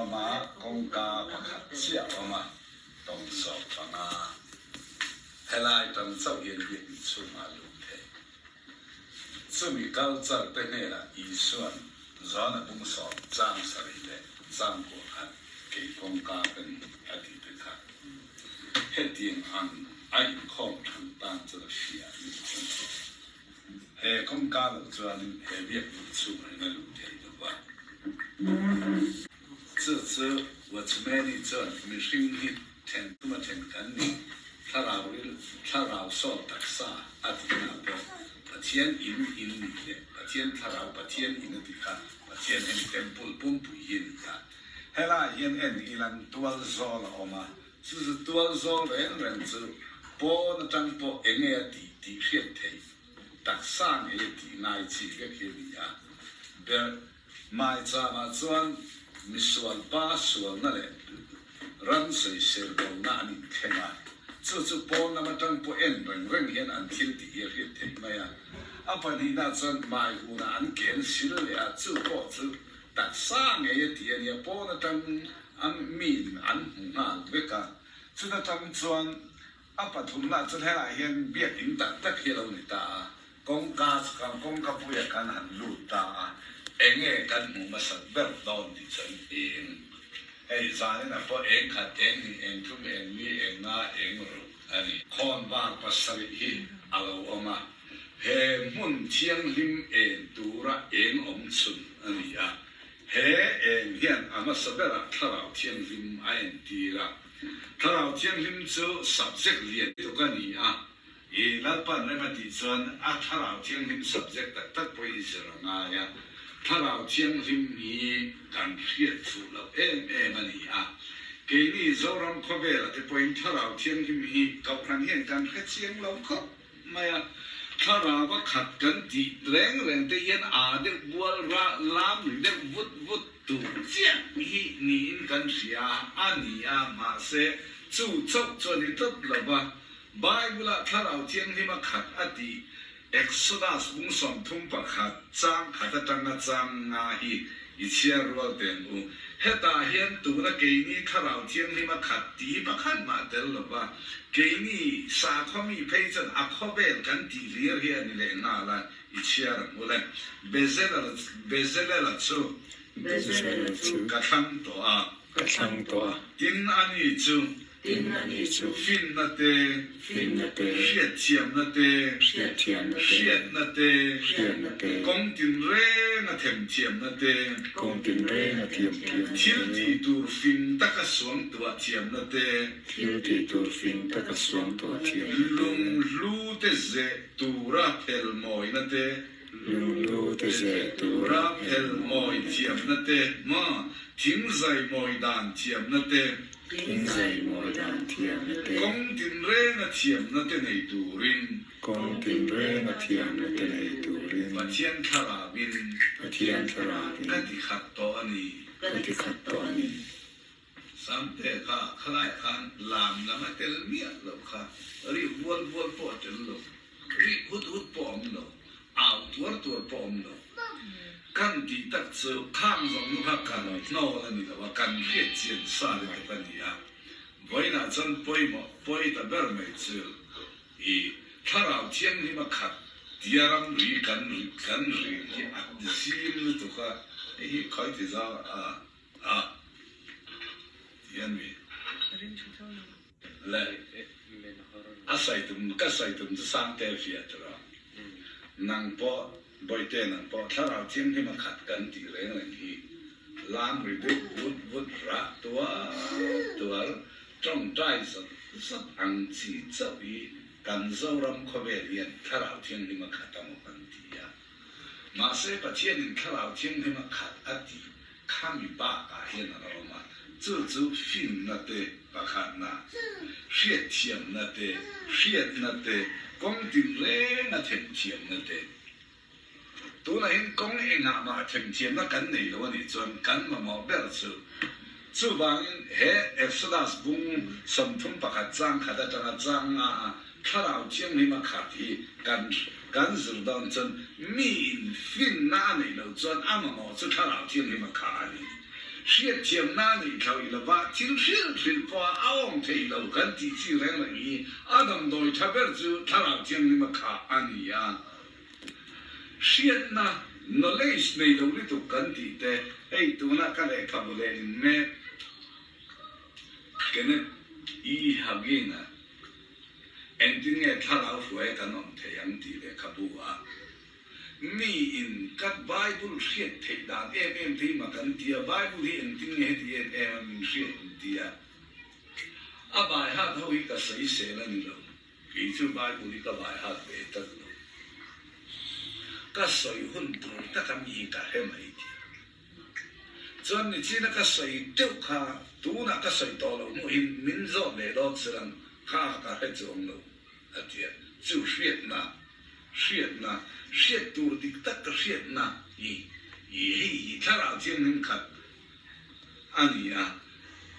lama kawngka pakhat chiah a awm a, tawng 15. Helai tang chauh hian biakinn chhungah a lut thei. Chumi kal char te hnenah Isua'n Zana bung sawm chang sarih leh chang kua khat kei kawngka ka ni a ti te kha hetiang ang a inkhawm than tan chuan a hria a ni chuan he kawngka lo chuanin he biakinn chhungah hian a lut thei lo va. Chu chu Watchmeni chuan mihring hi then thuma then kan ni, thlarau ril, thlarau sawl taksa a tihna pawh Pathian in in nih leh Pathian thlarau Pathian in a ti kha Pathian hemi temple pumpui hi a ni ta. Helaiah hian en ilang tual zawl a awm a, chu chu tual zawl reng reng chu pawn atang pawh enge a tih tih hriat theih taksa ngei a tih ngai chi vek hi a ni a. Ber Maichangah chuan misual pa sualna leh ram sawisel bona an inthleng a, chu chu pawn lam atang pawh en reng reng hian an thil tih hi a hriat theih mai a. A pahnihna chuan hmai hunah an ke an sil leh a, chu pawh chu taksa ngei a ti a nia, pawn atang an miin an hmu nghal vek a, chuta tang chuan a pathumna chuan helaiah hian biakinn tak tak hi a lo ni ta a. Kawngka chu kan kawngka puia kan han lut ta a, enge kan hmuh hmasat ber dawn tih chuan eng. Hei zaninah pawh eng khat, eng hnih, eng thum, eng li, eng nga, eng ruk a ni. Khawnvar pasarih hi a lo awm a, he hmun thianghlim en tura eng awm chhun a ni a. He eng hian a hmasa berah Thlarau Thianghlim a entir a. Thlarau Thianghlim chu subject lian tuk a ni a, I Lalpan rem a tih chuan a Thlarau Thianghlim subject tak tak pawh i zir a ngai a. Thlarau Thianghlim hi kan hriat fuh loh em em a ni a. Keini Zoram khawvela te pawhin Thlarau Thianghlim hi Kohhran hian kan hre chiang lo khawp mai a. Thlarau a khat kan tih reng reng te hian aa deuh bual ra lam ri deuh vut vut tur chiah hi niin kan hria a ni a, mahse chu chauh chu a ni tlat lo va. Bible-ah Thlarau Thianghlim a khat a tih Exodus bung 31 chang khat atanga chang nga hi i chhiar rual teng u. Hetah hian tuna keini Thlarau Thianghlim a khat ti pakhat mah tel lo va, keini sakhaw mi phei chuan a khawvel kan tih hlir hi a ni leh nghal a, i chhiar ang u le. Bezelela chu ka thlang tawh a. Ka thlang tawh a. Tin ani chu Tin a ni chu. Finna te. Finna te. Hriatthiamna te. Hriatthiamna te. Hriatna te. Hriatna te. Kawng tinreng a themthiamna te. Kawng tinreng a themthiamna te. Thil tih tur fing taka suangtuah thiamna te. Thil tih tur fing taka suangtuah thiamna te. Lunghlu te zeh tura phelmawina te. Lunghlu te zeh tura phelmawi thiamna te. Maw thing zaimawi dan thiamna te. Thing zaimawi dan thiamna te. Kawng tinrenga thiamna te nei turin. Kawng tinrenga thiamna te nei turin. Pathian thlarauin. Pathian thlarauin. Ka ti khat tawh a ni. Ka ti khat tawh a ni. Samte kha khalai khan lam lam a tel miah loh kha, ri vual vual pawh a tel lo, ri hut hut pawh a awm lo, au tuar tuar pawh a awm lo. Kan tih tak chu khang zawng nu kha kan hnawl a ni lo a, kan hriat chian sa lutuk a ni a. Vawiinah chuan pawimawh pawi ta ber mai chu i Thlarau Thianghlim a khat tia ramri kan kan ri hi a zim lutuk a, hei hi khawi ti zau a. A ti a ni. Le a sawi tum ka sawi tum chu Sangte fiah tur a, nang pawh Bawihte nang pawh Thlarau Thianghlim a khat kan tih reng reng hi lam ri deuh vut vut rah tuar tuar tawngtai zat zat ang chi chauh hi kan Zoram khawvel hian Thlarau Thianghlim a khat amaw kan ti a. Mahse Pathianin Thlarau Thianghlim a khat a tih Khami bakah hian a lo awm a, chu chu finna te, pakhatna, hriatthiamna te, hriatna te, kawng tinreng a themthiamna te. Tunah hian kawng engah mah themthiamna kan nei lo a nih chuan kan mamawh ber chu. Chuvangin he Exodus bung 31 chang khat atanga chang nga a Thlarau Thianghlim a khat hi kan kan zir dawn chuan miin finna a neih loh chuan a mamawh chu Thlarau Thianghlim a kha a ni. Hriatthiamna neih thlauh lova thil hrilh hrilh pawha a awm thei lo kan tih chi reng reng hi a damdawi tha ber chu Thlarau Thianghlima kha a ni a. Hriatna, knowledge, nei lo lutuk kan tih te hei tuna ka lehkhabu lehlin mek Kenneth E. Hagin-a Engtin nge Thlarau hruaia kan awm thei ang tih lehkhabu a Mi in ka Bible hriat theih dan em em te hi ma kan ti a, Bible hi engtin nge heti em em a min hriat an ti a. A bai hat ho hi ka sawisel a ni lo, kei chu Bible hi ka bai hat ve tlat lo. Ka sawi hun tur taka mi hi ka hre mai ti a. Chuan nichina ka sawi deuh kha tunah ka sawi tawh loh hmuhin min zawt leh dawn silang kha ka hre chuang lo a ti a, chu hriatna Hriatna, hriat tur dik tak ka hriatna hi i hei hi thlarau thianghlim khat a ni a,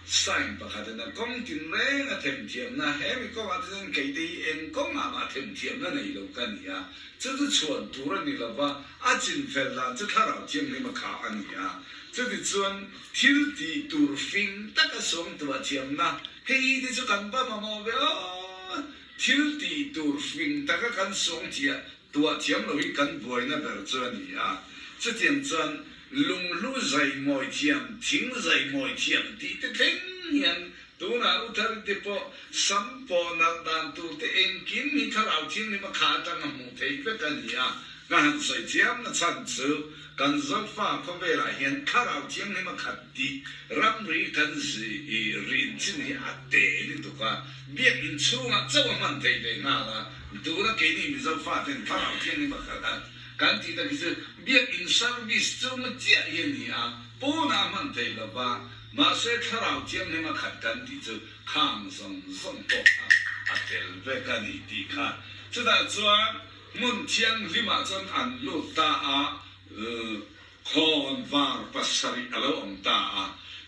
sign pakhat in a kawng tinreng a themthiamna, he mi kawngah te chuan keite hi eng kawngah mah themthiamna nei lo ka ni a, chu chu chhuan tur a ni lo va, a chinfel dan chu thlarau thianghlim a kha a ni a, chutichuan thil tih tur fing taka sawmtuah thiamna hei te chu kan va mamawh ve aw. Thil tih tur fing taka kan sawng chiah tuah thiam lo hi kan buaina ber chu a ni a. Chutiang chuan lunghlu zai mawi thiam, thing zai mawi thiam tih te thleng hian tunah Uthari te pawh sam pawh nalh dan tur te engkim hi thlarau thianghlim a kha atang a hmuh theih vek a ni a. Ka han sawi chiam na chhan chu kan Zofa khawvelah hian thlarau thianghlim a khat tih ramri kan rin chin hi a te lutuk a. Biakinn chhungah chauh a hman theih leh nghal a, tuna keini Mizo faten thlarau thianghlim a khat a kan tih tak hi chu biakinn service chunga chiah hi a ni a, pawnah a hman theih lo va, mahse thlarau thianghlim a khat kan tih chu khang zawng zawng pawh kha a tel vek a ni tih kha. Chutah chuan hmun thianghlimah chuan an lut ta a, Khawnvar pasarih a lo awm ta a,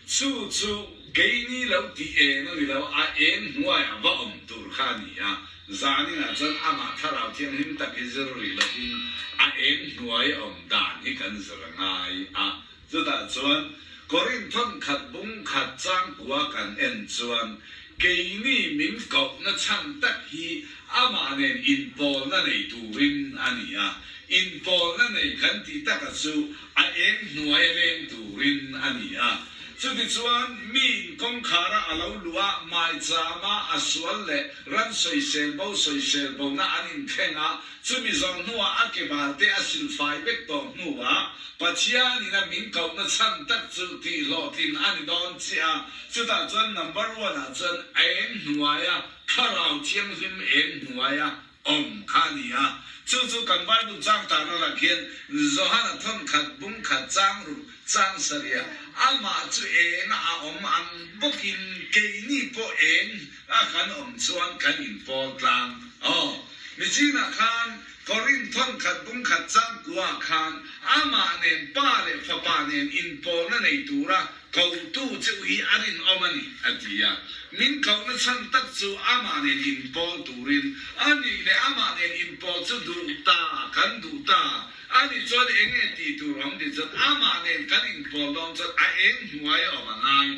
chu chu keini lo tih eng a ni lo, a eng hnuaiah va awm tur kha a ni a, zaninah chuan amah Thlarau Thianghlim tak hi zir rih lovin a eng hnuai awm dan hi kan zir a ngai a. Chutah chuan Korinthon khat bung khat changkua kan en chuan keini min kohna chhan tak hi amah nen inpawlna nei turin a ni a, Inpawlna nei kan tih taka chu a eng hnuai a leng turin a ni a. Chutichuan, miin kawngkhara a lo luh a, maichama a sual leh ran sawisel bo sawisel bona an inthleng a, chumi zawng hnuah a ke balte a silfai vek tawh hnuah Pathianin a min kohna chhan tak chu tihhlawhtlin a ni dawn chiah a. Chutah chuan number one ah chuan a eng hnuaia Thlarau Thianghlim eng hnuaia awm kha a ni a. Chu chu kan Bible chang tarna lah khian Johana thawn khat bung khat chang ruk chang sarih amah chu eng a awm ang bawkin keini pawh eng a kan awm chuan kan inpawl tlang. Aw, Nichinah khan Korinth thawn khat bung khat chang kuah khan amah nen pa leh fapa nen inpawlna nei tura Kotu cheu hi a rinawm a ni, a ti a. Min kohna chhan tak chu amah nen inpawl turin a nih leh amah nen inpawl chu duh ta, kan duh ta a nih chuan eng nge tih tur awm tih chuan amah nen kan inpawl dawn chuan a eng hnuai a awm a ngai.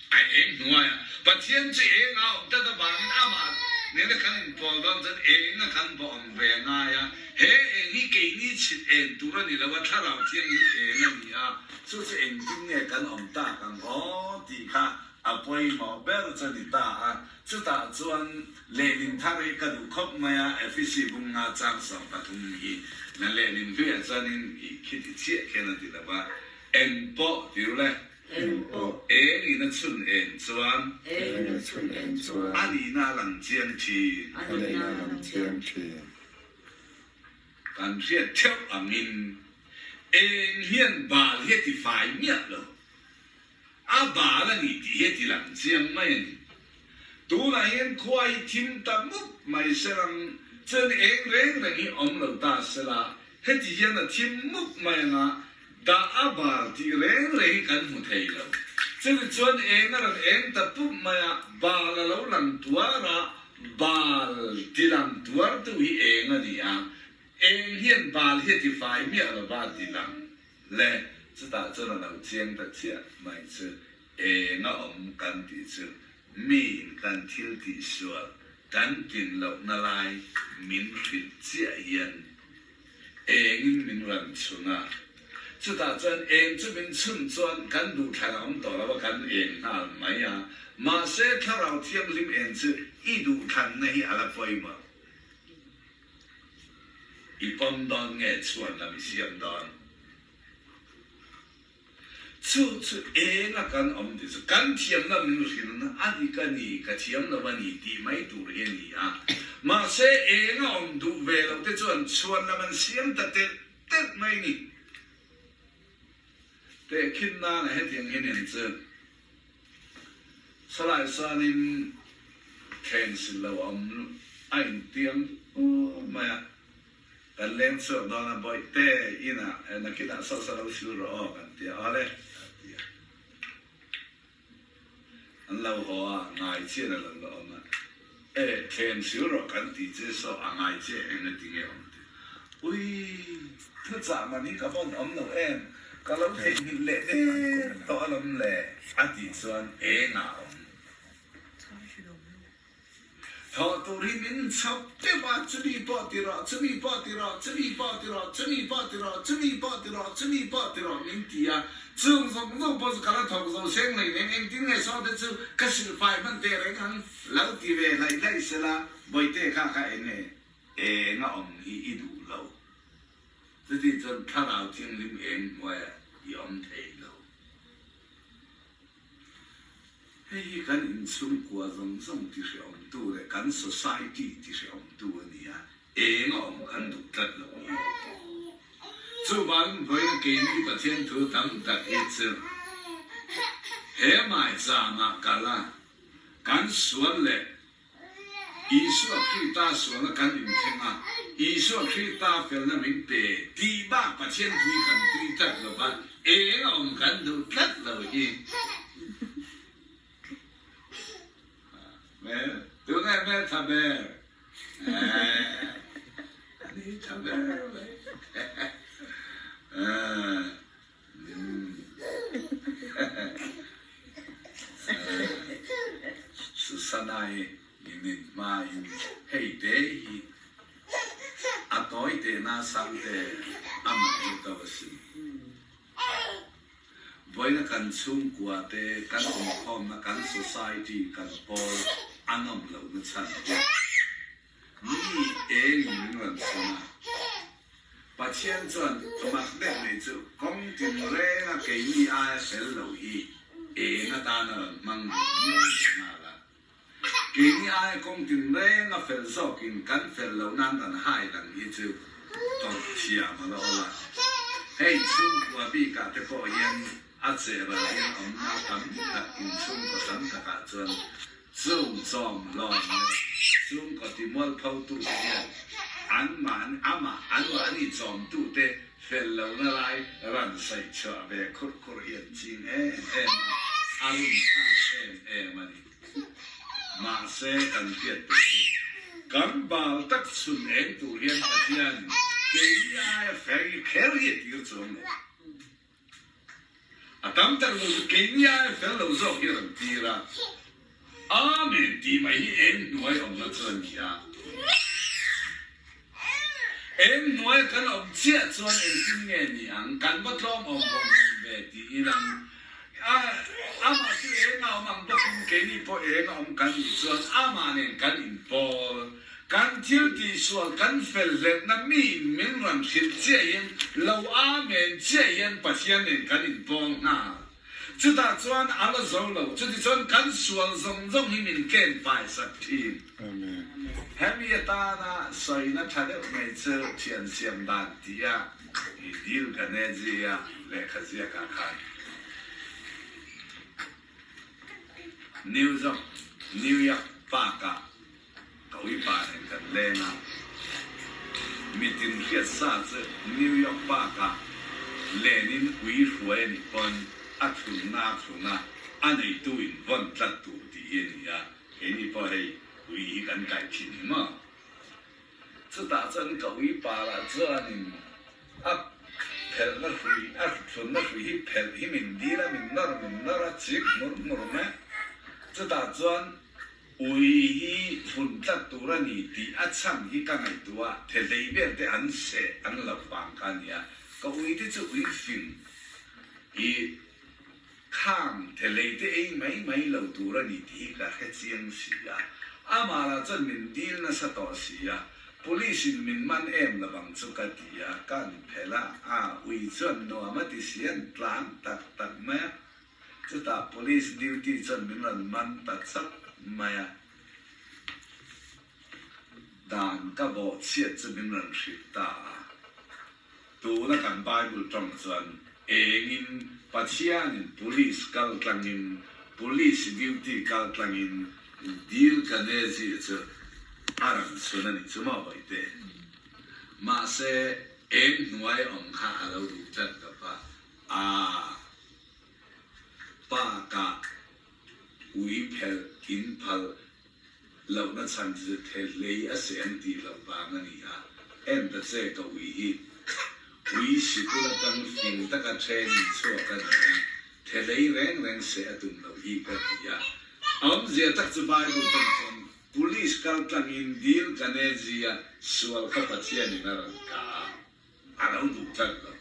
A eng hnuaia Pathian chu eng a awm tlat avangin amah nena kan inpawl dawn chuan eng a kan va awm ve a ngai a. He eng hi keini chhit en tur a ni lo a, Thlarau Thianghlim eng a ni a. Chu chu engtin nge kan awm tak ang aw tih kha a pawimawh ber chu a ni ta a. Chutah chuan lehlin thar hi ka duh khawp mai a, Efisi bunga chang 13 hi na lehlin hluiah chuanin i khiti chiah khian a ti lo va, Eng pawh ti ru le. Eng pawh. Eng in a chhun eng chuan. Eng in a chhun eng chuan. A nihna a lang chiang thin. A nihna a lang chiang thin. Kan hriat theuh angin eng hian bal hi a ti fai miah lo. A bal a ni tih hi a ti lang chiang mai a ni. Tunah hian khua hi thim ta mup mai se lang chuan eng reng reng hi awm lo ta sela heti hian a thim mup mai anga dah a bal tih reng reng hi kan hmu thei lo. Chumi chuan eng a rawn eng ta pup mai a, bal a lo lang tuar a, Bal tilang tuartu hi eng a ni a, eng hian bal hi a tifai miah lo va tilang le. Chutah chuan a lo chiang ta chiah mai chu eng a awm kan tih chu miin kan thil tih sual kan tlin lohna lai min hrilh chiah hian engin min rawn chhun a. Chutah chuan eng chu min chhun chuan kan duhthlan a awm tawh lo a, kan eng nghal mai a. Mahse Thlarau Thianghlim eng chu i duhthlanna hi a la pawimawh. I pawm dawn nge chhuan lam i siam dawn? Chu chu eng a kan awm tih chu kan thiamna min hrilhna a dik a ni, ka thiam lo a ni tih mai tur hi a ni a. Mahse eng a awm duh ve loh te chuan chhuan lam an siam ta telh telh mai ni. Tehkhin nana hetiang hian en chu Salai sanin thleng sil lo awm a intiam ur mai a. Kan leng chhuak dawn a, Bawihte, inah nakinah sawh sa lo sil rawh aw kan ti a, awle a ti a. An lo haw a, ngai chian a lo la awm a, E, thleng sil rawh kan ti che saw a ngai che eng a ti nge awm ti. Ui, thuchah man hi ka vawn awm lo em, ka lo theihnghilh leh der tawh alawm le a tih chuan engah awm. Thawh tur hi min chhawp teuh a, chumi pawh ti rawh, chumi pawh ti rawh, chumi pawh ti rawh, chumi pawh ti rawh, chumi pawh ti rawh, chumi pawh ti rawh min ti a. Chung zawng zawng pawh chu ka la thawk zo seng hlei nen engtin nge saw te chu ka hrilhfai hman teh reng ang lo ti ve hlaih hlaih sela, Bawihte kha kha eng nge eng a awm hi i duh lo. Chuti chuan Thlarau Thianghlim eng hnuaiah i awm thei lo. Hei hi kan inchhungkua zawng zawng ti hrehawmtu leh kan society ti hrehawmtu a ni a, eng a awm kan duh tlat lo hi. Chuvangin vawiin keini Pathian thu tam tak hi chu he maizamah kal a, kan sual leh Isua Krista sualna kan inthleng a, Isua Krista felna min pe tih bak Pathian thui kan tui tlat lo va, eng a awm kan duh tlat lo hi. Hmel, tunge hmel tha ber? Eeh, a ni tha ber mai. Eeh. Susanai inin hmain hei te hi a tawi te na sang te a man hi to a si. Vawiina kan chhungkua te, kan awmkhawmna, kan society, kan pawl a nawm lohna chhan hi Mi engin min rawn chhun a, Pathian chuan mak deuh mai chu kawng tin renga keini aia fel lo hi eng atan a rawn hmang duh miau leh nghal a. Keini aia kawng tin renga fel zawkin kan fel loh nan rawn hai lang hi chu tawrh thiam a la awl a. Hei chhungkua bikah te pawh hian a chehral hian awmna tam tak inchhungkaw tam takah chuan Chung chawm lawm leh chhungkaw ti mualphotute hian anmahni amah anmahni chawmtute fel lohna lai ran saih chhuah ve khurh khurh hi an ching em em a, a run thlak em em a ni. Mahse kan hriat tur chu kan bal tak chhun eng tur hian Pathian keini aia fel kher hi a tir chuang lo. A tam tak lo chu keini aia fel lo zawk hi a rawn tir a, Amen tih mai hi eng hnuai awmna chu a ni a. Eng hnuaia kan awm chiah chuan engtin nge ni ang, kan va tlawm awm vawng vawng ve tih ilang amah chu eng a awm ang bawkin keini pawh eng a awm kan nih chuan amah nen kan inpawl. Kan thil tihsual kan fel hletna miin min rawn hrilh chiah hian lo amen chiah hian Pathian nen kan inpawl nghal. Chutah chuan a la zo lo, chutichuan kan sual zawng zawng hi min ken faisak thin. Hemi atana sawina tha deuh mai chu thian siam dan tia i dil Ganeji-a lehkha ziakah khan New York, New York Park-ah Ka uipa nen kan leng a, mitin hriat sa chu New York Park-ah lenin ui hruai a nih pawn a thlunna a thlun a, a neitu in vawn tlat tur tih hi a ni a, keini pawh hei ui hi kan kaih thin hi maw? Chutah chuan ka uipa lah chuanin a. phelhna hrui, a thlunna hrui hi phelh hi min dil a, min nawr min nawr a, chik hmur hmur mai. Chutah chuan ui hi thlun tlat tur a ni tih a chhan hi ka ngaihtuah a, thehlei vel te an seh an lo vang kha a nia. Ka ui te chu ui fing hi khang thehlei te ei mai mai lo tur a ni tih hi ka hre chiang si a. Amah lah chuan min dil nasa tawh si a, Police in min man em lovang chu ka ti a, kan phelh a, a ui chuan nuam a ti si an tlan tak tak mai a. Chutah police duty chuan min rawn man ta chak mai a, dan ka bawh chhiat chu min rawn hrilh ta a. Tuna kan Bible tawng chuan engin Pathianin police kal tlangin, police duty kal tlangin dil ka nezi chu a rawn chhun a nih chu maw Bawihte? Mahse eng hnuai awm kha a lo duh tlat lo va, a pa kah ui phelh in phal lohna chhan chu thehlei a se an tih loh vang a ni a, en ta che ka ui hi ui sikul atang fing taka training chhuak a ni a, thehlei reng reng se a tum loh hi ka ti a. Awmzia tak chu Bible tawng chuan Police kal tlangin dil ka ne zia sual kha Pathianin a rawn ka a. A lo duh tlat lo.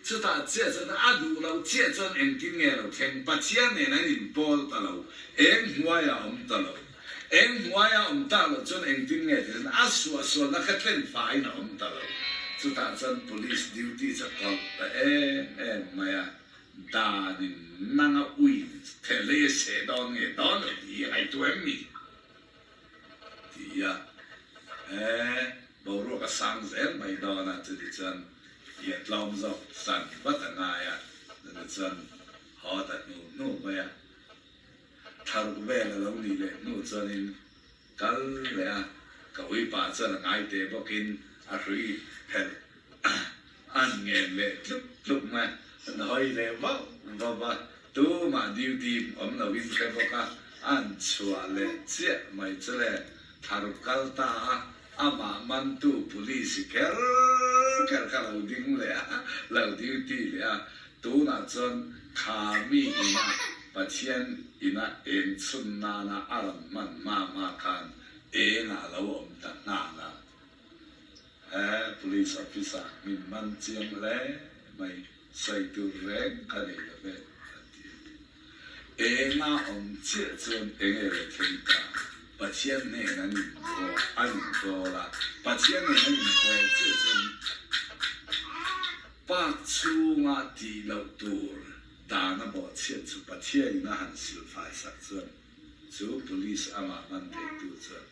Chutah chiah chuan a duh loh chiah chuan engtin nge lo thleng? Pathian nen an inpawl ta lo. Eng hnuaiah a awm ta lo. Eng hnuaiah a awm tak loh chuan engtin nge ti chuan a suahsualna kha tlen faiin a awm ta lo. Chutah chuan police duty chu a kawlh ta em em mai a. Danin nanga uin thelei a seh dawn nge dawn lo tih hi a ngaihtuah em ni? Ti a, he boruak a sang zel mai dawn a, chuti chuan i a tlawm zawk san vat a ngai a, chuti chuan haw ta hnu hnu mai a, thlaruk vel a lo nih leh hnu chuanin kal leh a, ka ui pa chuan a ngai teh bawkin a hrui phelh an ngen leh tlup tlup mai a, an hawi leh vauh vauh a, tumah duty awm loin hre bawk a, an chhuah leh chiah mai chu le, thlaruk kal ta a, amah mantu police kher kher kha lo ding leh a, lo duty leh a, tunah chuan kha mi ina Pathian ina eng chhun nana a rawn hman hma hma khan engah a lo awm ta nghal a. He police officer min man chiang hle mai, sawi tur reng ka nei lo ve, a ti. Enga awm chiah chuan enge lo thleng ta? Pathian hnen an inpawl an inpawl a, Pathian hnen an inpawl chiah chuan park chhunga tih loh tur dan a bawhchhiat chu Pathianin a han silfai sak chuan chu police amah man theitu chuan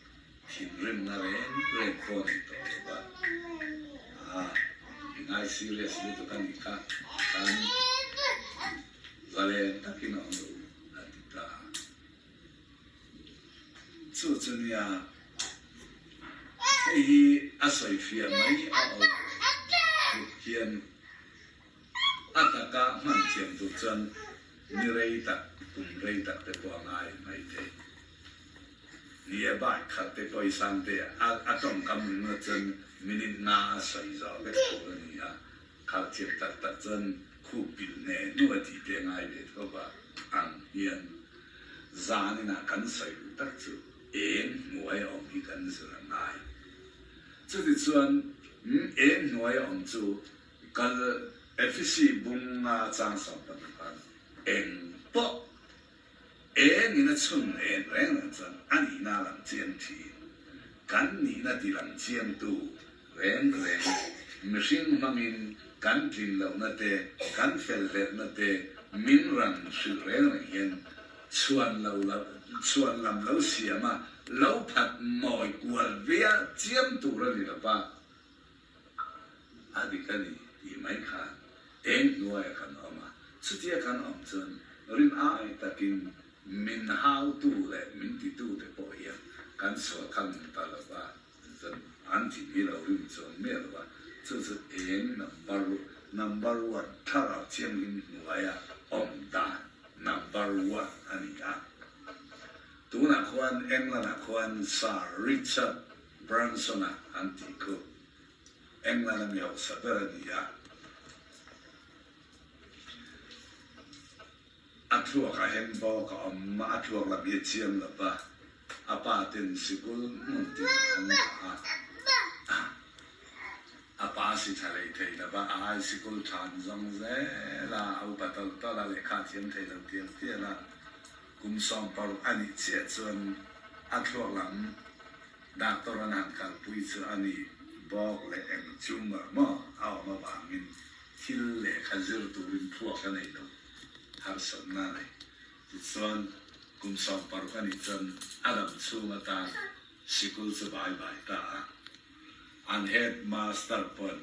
Thinrimna reng reng pawh a nei tawh lo va, aa i ngai serious lutuk a nih kha, khan zalen takin a awm lo a ti ta a. Chu chu nia, hei hi a sawifiah mai a aw tluk hian a taka hman thiam tur chuan ni rei tak, kum rei tak te pawh a ngai mai thei. Ni e bike khat te pawh i sang te a a tawngkam ringawt chuan minute nga a sawi zawh vek tur a ni a, khalh thiam tak tak chuan khup pilh neh hnu a tih te a ngai ve tho va ang hian zan inah kan sawi duh tak chu eng hnuai a awm hi kan zir a ngai. Chutichuan eng hnuai a awm chu kal Efisi bunga chang 12 khan eng pawh Engin a chhun en reng reng chuan a nihna a lang chiang thin. Kan nihna ti lang chiangtu reng reng mihring hmangin kan tlin lohna te, kan fel hlelhna te min ran hrilh reng reng hian chhuan lo lo chhuan lam lo siam a, lo phat mawi kual vial chiam tur a ni lo va. A dik a ni tih mai khan eng hnuaia kan awm a, chutia kan awm chuan rin ai takin min hautu leh min titute pawh hian kan sual kha min ta lo va, an thin hi lo rim chuang miah lo va, chu chu eng number number one thlarau thianghlim hnuaia awm dan number one a ni a. Tunah khuan England-ah khuan Sir Richard Branson-a an tih khu England-a mi hausa ber a ni a. A thluakah hian bawk a awm, a thluak lam hi a chiang lo va, a pa ten sikul hmun tinah an dah a, a pa si tha lei thei lo va, a ai sikul than zawng zel a, a upa tawlh tawlh a, lehkha a thiam thei lo tial tial a, kum 16 a nih chiah chuan a thluak lam doctor an han kalpui chu a ni bawk leh eng tumor maw a awm avangin thil lehkha zir turin thluak a nei lo. Harsatna a nei. Tichuan, kum 16 a nih chuan a dam chhung atan sikul chu bai bai ta a. An head master pawn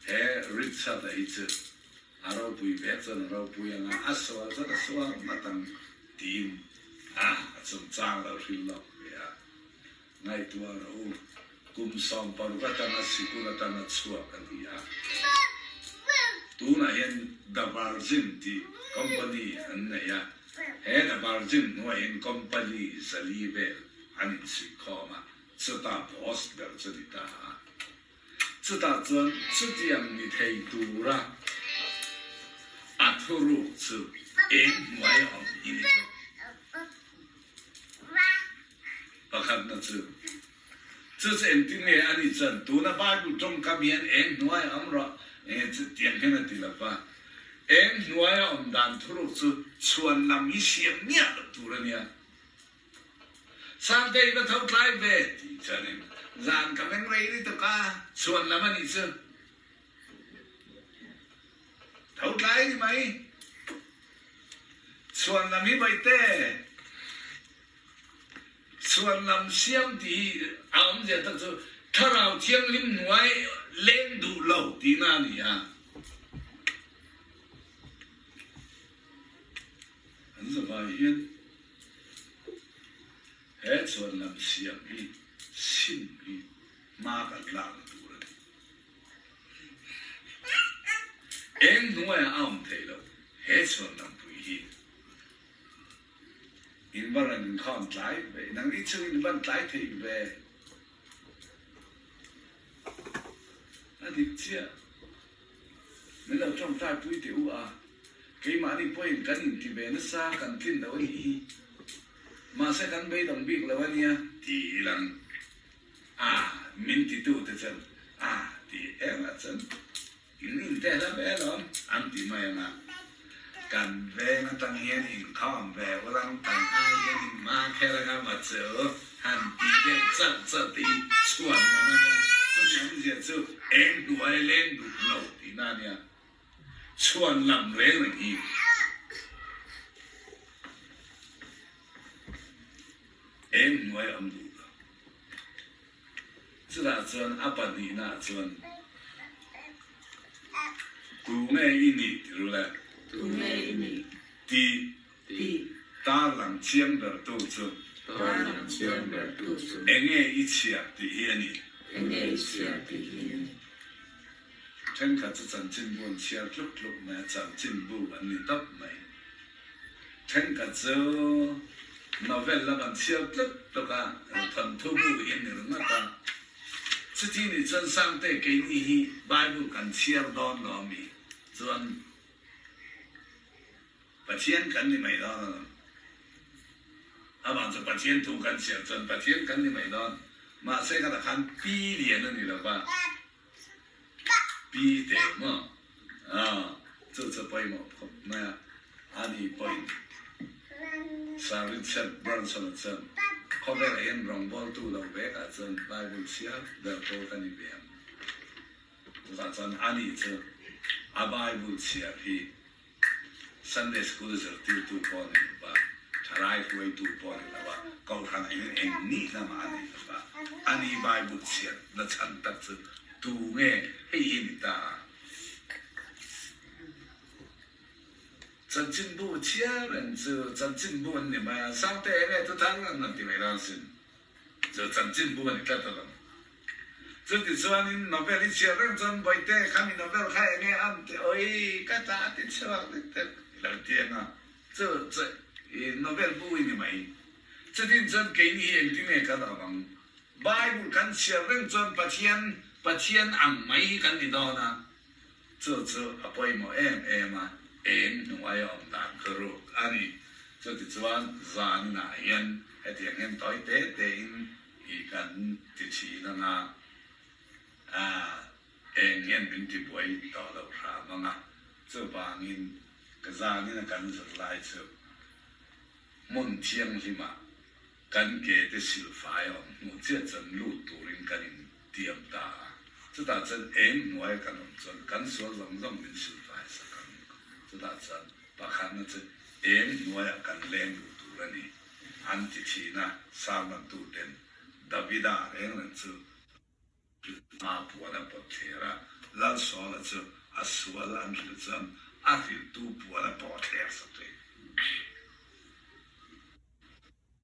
he Richard-a hi chu a ropui vek chuan a ropui ang a, a sual chuan a sual nghat ang tiin a chungchang lo hrilh lawk ve a. Ngaihtuah rawh u, kum 16 atanga sikul atanga chhuak a ni a. Tunah hian The Virgin tih company an nei a, he The Virgin hnuaiah hian company 400 vel an insuihkhawm a, chuta boss ber chu ni ta a. Chutah chuan chutiang ni thei tura a thuruk chu eng hnuai a awm hi ni tluk. Pakhatna chu, chu chu engtin nge a nih chuan tuna Bible tawngkam hian eng hnuai a awm rawh enge chutiang hian a ti lo va. Eng hnuai a awm dan thuruk chu chhuan lam hi siam miah loh tur a nia. Sangte i va tho tlai ve tih chuanin zan ka meng rei lutuk a, chhuan lam a nih chu. Tho tlai ni mai. Chhuan lam hi vaite. Chhuan lam siam tih hi a awmzia tak chu Thlarau Thianghlim hnuai leng duh lo tihna a ni a. An zavai hian he chhuan lam siam hi sim hi hma kan lakna tur a ni. Eng hnuaiah a awm theih loh he chhuan lampui hi. In va rawn inkhawm tlai ve, nangni chu in van tlai thei ve. A dik chiah. Min lo tawngtai pui teh u a, keimahni pawhin kan inti ve nasa kan tlin lo a nih hi. Mahse kan beidawng bik lo a nia ti ilang. A, min titute chuan a ti em a chuan in inte hla ve alawm an ti mai ang a. Kan veng atang hian inkhawm ve ulang kan ai hian in hma kher anga va chu han ti deuh chalh chalh te hi chhuan lam a nia. Chumi awmzia chu eng hnuai leng duh lo tihna a nia. Chhuan lam reng reng hi. Eng hnuai awm duh lo. Chutah chuan a pahnihnaah chuan, Tu nge i nih ti ru le? Tu nge i nih? Ti. Ti. Tarlang chiang bertu chu. Tarlang chiang bertu chu. Enge i chhiar tih hi a ni. Enge i chhiar tih hi a ni. Thenkhat chu chanchinbu an chhiar tluk tluk mai a, chanchinbu an ni tawp mai. Thenkhat chu novel lam an chhiar tluk tluk a, thawnthu bu hi an ni ringawt a. Chuti nih chuan Sangte keini hi Bible kan chhiar dawn lo ami chuan Pathian kan ni mai dawn alawm. Amah chu Pathian thu kan chhiar chuan Pathian kan ni mai dawn. Mahse khatah khan pi lian a ni lo va. Pi te maw? Aw, chu chu pawimawh khawp mai a, ani pawhin Sir Richard Branson-a chuan khawvelah hian rawngbawltu lo vekah chuan Bible chhiar ber pawl ka ni ve ang. Chutah chuan ani chu a Bible chhiar hi Sunday School zirtirtu pawh a ni lo va, thalai hruaitu pawh a ni lo va, Kohhranah hian eng nih lamah a nei lo va, ani Bible chhiat na chhan tak chu tu nge hei hi ni ta a? Chanchinbu chhiar reng chu chanchinbu an ni mai a, Sangte eng nge thuthar an rawn ti mai dawn sin. Chu chanchinbu a ni tlat alawm. Chutichuanin novel i chhiar reng chuan Bawihte khami novel kha eng nge an ti oi ka tla a ti chhuak dik tak i lo ti ang a, chu chu i novel bu i ni mai. Chutin chuan keini hi engtin nge kan awm ang? Bible kan chhiar reng chuan Pathian Pathian ang mai hi kan ni dawn a, chu chu a pawimawh em em a. Eng hnuai a awm dan ka ruk a ni. Chutichuan zaninah hian hetiang hian tawi te tein i kan ti thin anga eng hian min ti buai tawh loh hram anga chuvangin ka zanin a kan zirlai chu hmun thianghlimah Kan ke te silfai a awm hnu chiah chuan lut turin kan in tiam ta a, chutah chuan eng hnuai kan awm chuan kan sual zawng zawng min silfai sak ang. Chutah chuan pakhatna chu eng hnuaiah kan leng duh tur a ni an ti thin a, sermon ten Davida reng reng chu Hma puan a pawt thler a, Lalsawla chu a sual an hrilh chuan a hrilhtu puan a pawh thler sak thin.